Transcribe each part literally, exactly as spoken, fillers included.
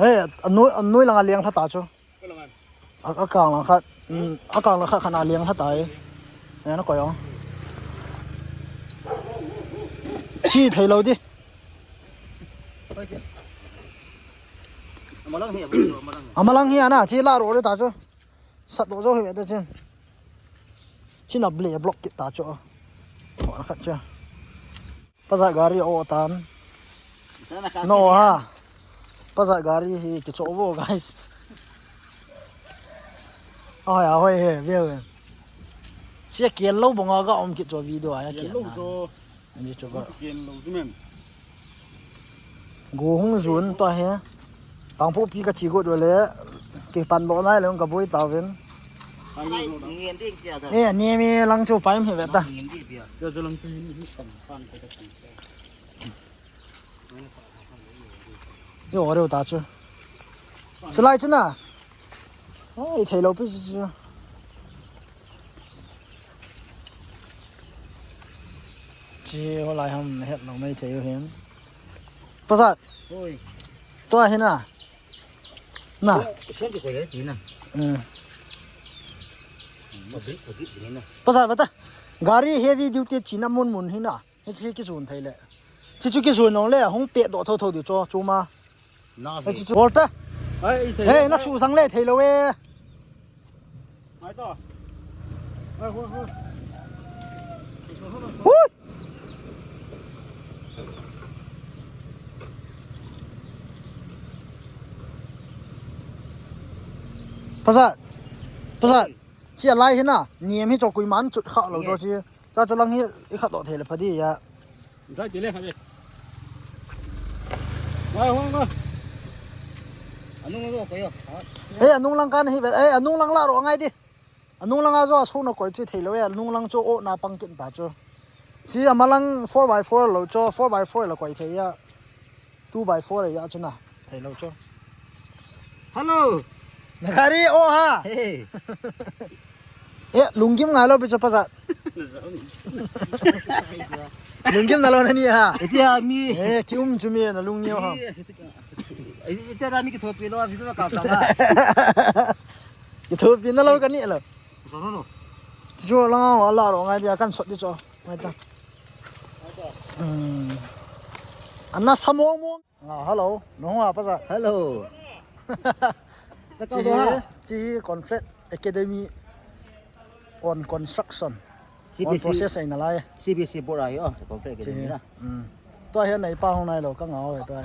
He, anoi, anoi langa leng lha ta chu. A, akang lang khat. Um, akang lang khat khat a leng lha ta e. He, na koi ong. Chi thei lou di. Amalang hi, amalang hi. Amalang hi ana, chi la ro re ta chu. Sat do jo hi ve ta chin. Chi na ble block kit ta chu. Ho khat chu. Pazat gari o tan. No ha. Pazat gari hi kicho vo, guys. Oi, a hoi he, veu he. Chia kial lou bonga ga om kicho video a ya kial lou cho. Ani cho ga. Kial lou chu men. Go hung jun to he. Pangpu pi ka chi go do le. Ke pan lo nai le ka boi ta ven. Ai, ni en ding tia da. E, ni mi lang chu paim he ve ta. Ni en ding tia. Yo, chu lang chu ni kam pan ka ta. Yo, oreo ta chu. Chu lai chu na. Ei, thei lou pi chu chu. Chi ho lai ham het lou mai thei u hin. Pasat. Oi. Tua hi na. Na. Sen ki ko le ti na. Hmm. Pasat bata. Gari heavy duty chi na mun mun hi na. Hichi kisun thei le. Chi chu kisun nong le, hung pe do tho tho di cho, chu ma. Na Hichi chu. Bol ta. Ai, i thei. He, na su sang le thei lo e. Ai to. Ai, hoi, hoi. Hui. Pasat. Pasat. Chi a lai hi na, niam hi cho kui man chut kha lo cho chi. Cha cho lang hi i khat do thei le pha di ya. Dai ti le kha di. Wai hong ko. Anung ro ko yo. Ei, anung lang kan hi ve. Ei, anung lang la ro ngai di. Anung lang a jo a su na koi chi thei lo ya. Anung lang cho o na pang kin ta cho. Chi a ma lang four by four lo cho, four by four lo koi thei ya. Two by four ya chu na. Thei lo cho. Hello. Na gari o ha. Hey. E, lunggim ngai lo pi cho pasat. Lunggim na lo na ni ha. Iti ha mi. E, ki um chu mi na lung ni o ha. Iti ha mi ki thopi lo, vi to ka ta ha. Ki thopi na lo ka ni lo. Chu chu lang a la ro ngai dia kan sot di cho. Ngai ta. Hmm. Ana samong mong. Ah, hello. Nong ha pasat. Hello. Chi, chi Conflict Academy on construction. On process ai na lai. C B C board ai o, Conflict Academy na. Hmm. Tua hi nei pa hong nai lo ka ngau e tua.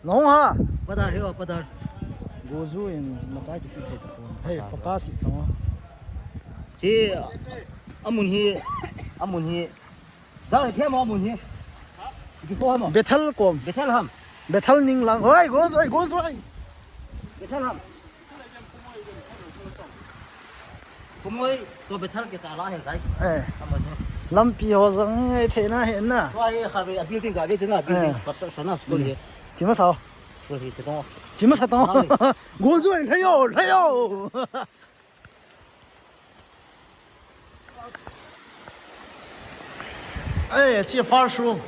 Nong ha. Padar hi o, padar. Gozu in machai kichi thei ta ko. Hei, focus i ta. Chi amun hi, amun hi. Dang hi mo amun hi. Ki ko mo. Bethel kom. Bethel ham. Bethel ning lang. Oi, gozu, oi, gozu, oi. Bethel ham. Kumoi to Bethel ke ta la he guys. Eh. Amun he. Lampi ho jong he thei na he na. To ai kha ve a building ga ve na building construction na school he. Chi ma sao. School he chi to. Chi ma sa to. Go joi le yo, le yo. Eh, chi first room.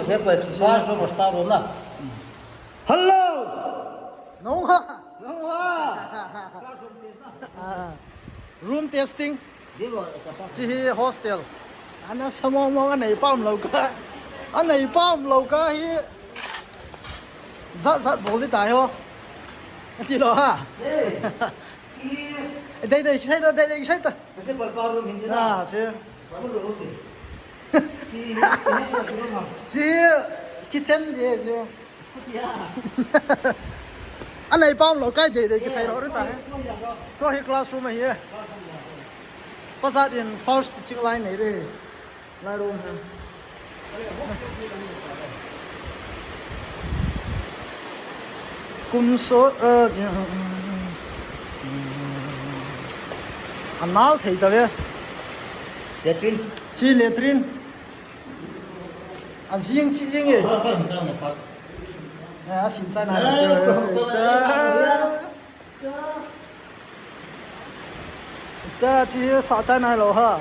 He pa first room start room na. Hello. No ha. No ha. Ah, room testing. Chi hi hostel. Ana samong mong anei pam lo ka. Anei pam lo ka hi. Zat zat bol di tai ho. Ti lo ha. Dei dei sai ta, dei dei sai ta. Kasi pa pa room hindi na. Ah, chi. Chi kitchen je je. Anei pam lo kai dei dei kisai lo ri ta he. Cho hi classroom hi e. Pasat in first teaching line nei re. Lai room he. Kum so, eh, anal thei ta ve. Latrine. Chi latrine. A jing chi jing e. Eh, a sim chai na. Ta chi sa chai na lo ha.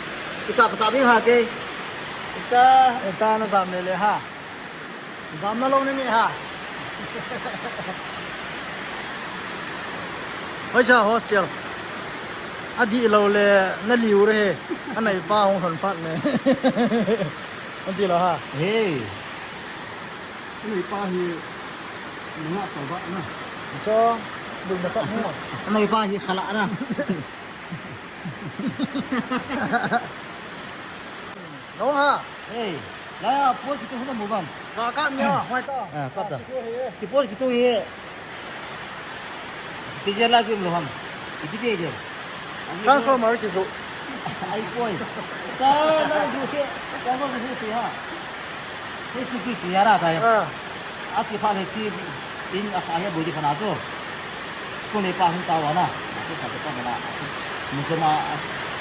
Ita pata bing ha ke. Ita. Ita na jam le le ha. Jam na lou ni ni ha. Hoi cha hostel. Adi lou le na liu re he. Anai pa hong thon phat ne. Adi lou ha. Hey. Anai pa hi. Nga ta ba na. Cho. Bung na ka mo. Anai pa hi khala na. Nong ha. Hey, la ya, post kitu huna mubam. Ka ka nya, hoi ta. Ah, kap ta. Chipo he. Chipo kitu he. Pije la kim lo ham. Ipi te je. Transformer kisu. Ai poi. Ta na su se. Ta na su se ha. Ni su ki su ya ra ta ya. Ah. Ati pha le chi in asa he boi di khana chu. Ko le pa hung ta wa na. Ati sa te pa na. Mun chu ma.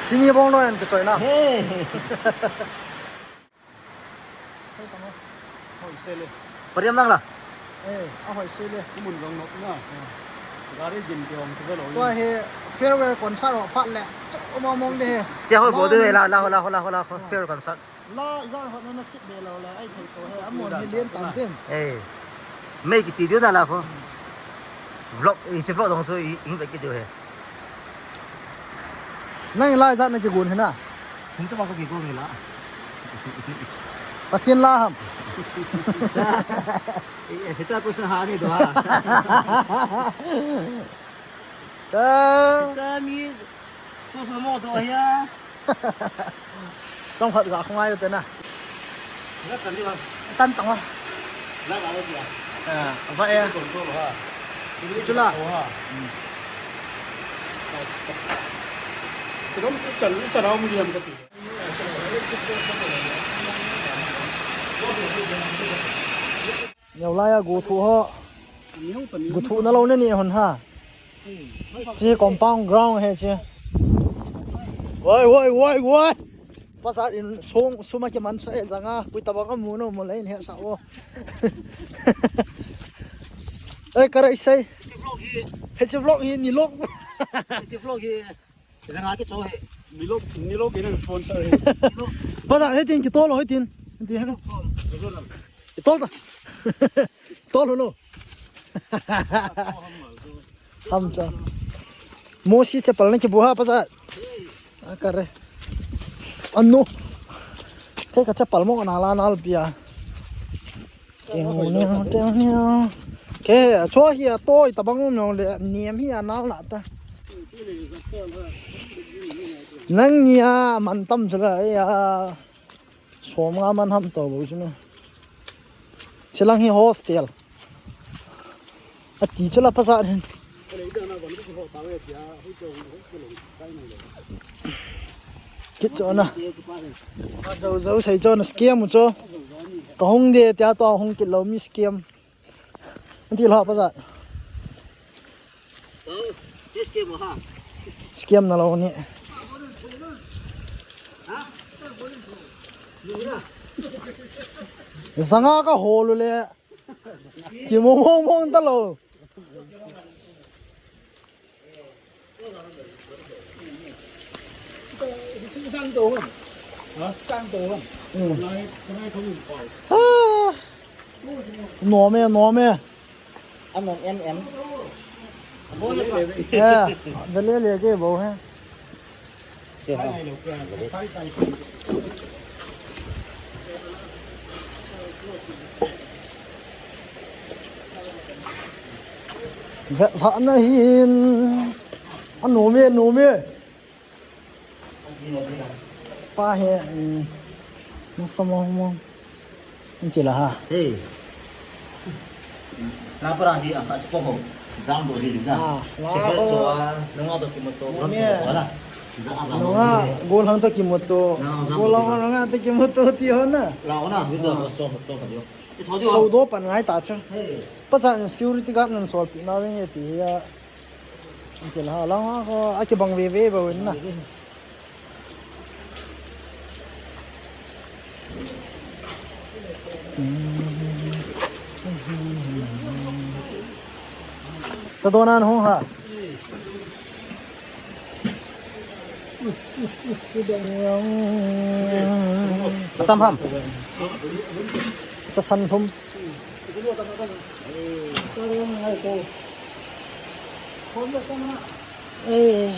Chini bong no en ke choi na. He. Hoi se le. Pariam nang la. Eh, a hoi se le. Mun jong nok na. Gari jin ke ong ke lo. Wa he farewell concert wa phat le. Chu ma mong de he. Che hoi bo de la la la la la farewell concert. La, ijat hot na nasip be lou le, ai thei to he, amon hi lien tam tin. Eh. Mei kiti diu na la ko. Vlog, hiche vlog dong chu i, ing ve kiti diu he. Nang la ijat na kigon he na. Hung to ba ko kigon he la. Pathen la ham. Eh, hita ko sa ha ni do ha. Ta. Hita mi, chu su mo do he ya. Chong khat ga khong ai te na. Tan tang a. Ah, va e. Chu la. Neo lai a gu thu ho. Gu thu na lo na ni hon ha. Chi compound ground he chi. Woi, woi, woi, woi. Pasal in song suma ke man sa e janga. Kui tabang amu no mo lai he sa o. Ei, karai sai. Hiche vlog hi. Hiche vlog hi ni lok. Hiche vlog hi. Janga ke cho he. Ni lok, ni lok in sponsor he. Pasal he tin ki tolo he tin. Tin he. Tol ta. Tol lo. Ham cha. Mosi chapal na kibu ha pa cha. A kare. Anu. Ke ka chapal mo na la nal pia. Teng ni teng ni. Ke cho hi a toi tabang no le niam hi a nal na ta. Nang nia man tam chula ya. Som nga man ham to bo chuna. Chilang hi hostel. Ati chula pasal hin. Kit cho na. Zo zo sei cho na scam cho. Ka hung de tia to hung kit lo mi scam. Anti lo pa za. Scam na lo ni. Zanga ka holu le. Ki mong mong mong ta lo. Nom e, nom e. Anom em em. Eh, bele le ke bo he. Vet lhah na hin. A nom e, nom e. Pa he, um, na sa mo mo. Anti la ha. Hey. La para hi a ka chpo ho. Jam do hi na. Ah, la ho. Cho a, nunga to kimuto, ram to la. Nunga, golang to kimuto. Golang nunga to kimuto ti ho na. La ho na, mi to cho cho ka dio. Sau do pan ngai ta cha. Hey. Pa sa security guard nan sol pi na ve nge ti ya. Anti la ha, lang ha ko, a kibang ve ve ba wen na. Sa do nan hung ha. Tam ham. Sa san thum. Eh.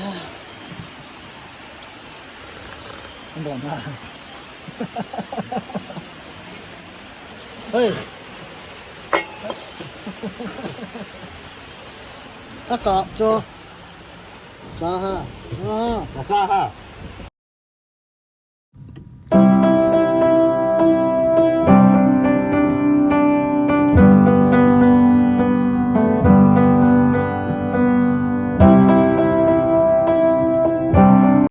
Bon ha. Hei. Ka kap cho. Cha ha. Cha ha. Cha ha.